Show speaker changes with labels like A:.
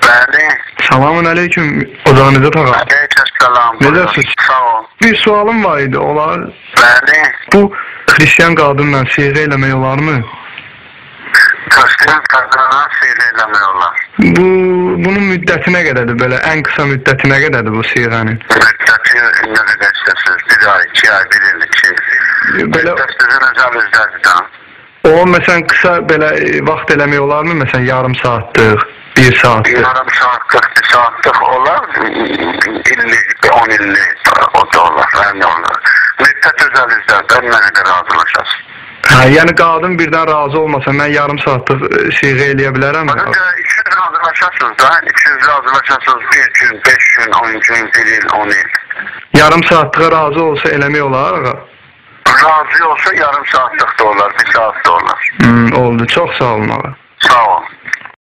A: Bəli.
B: Salamün aleyküm Ocaq Necət ağa.
A: Aleykümselam.
B: Necəsiz?
A: Sağ ol.
B: Bir sualım var idi, olar.
A: Bəli.
B: Bu xristian qadınla siğə eləmək olarmı?
A: Xristian qadına seyr eləmək olar.
B: Bunun müddəti nə qədərdir belə? Ən qısa müddəti nə qədərdir bu siğənin?
A: Müddəti nə qədər istəsiniz? Bir ay, 2 ay, 1 il, 2 il.
B: Belə
A: Müddət sizin özəlizdədir də.
B: o məsələn qısa belə vaxt eləmək olarmı? Məsələn yarım saatlıq, 1 saatlıq.
A: Yarım saatlıq, 1 saatlıq olar. İllik, 10 illik o da olar. Nə olar? Müddət özəlizdədir. Nə qədər razılaşasınız?
B: Hə, yəni qadın birdən razı olmasa mən yarım saatlıq siğə eləyə bilərəmmi?
A: Bana da 200 razılaşasınız da. 200 razılaşasınız 1 gün, 5 gün, 10 gün, 1 il, 10 il.
B: Yarım saatlığa razı olsa eləmək olar ağa?
A: Razı olsa yarım saatlıq da olar, 1 saat da olar.
B: Oldu. Çox sağ olun ağa.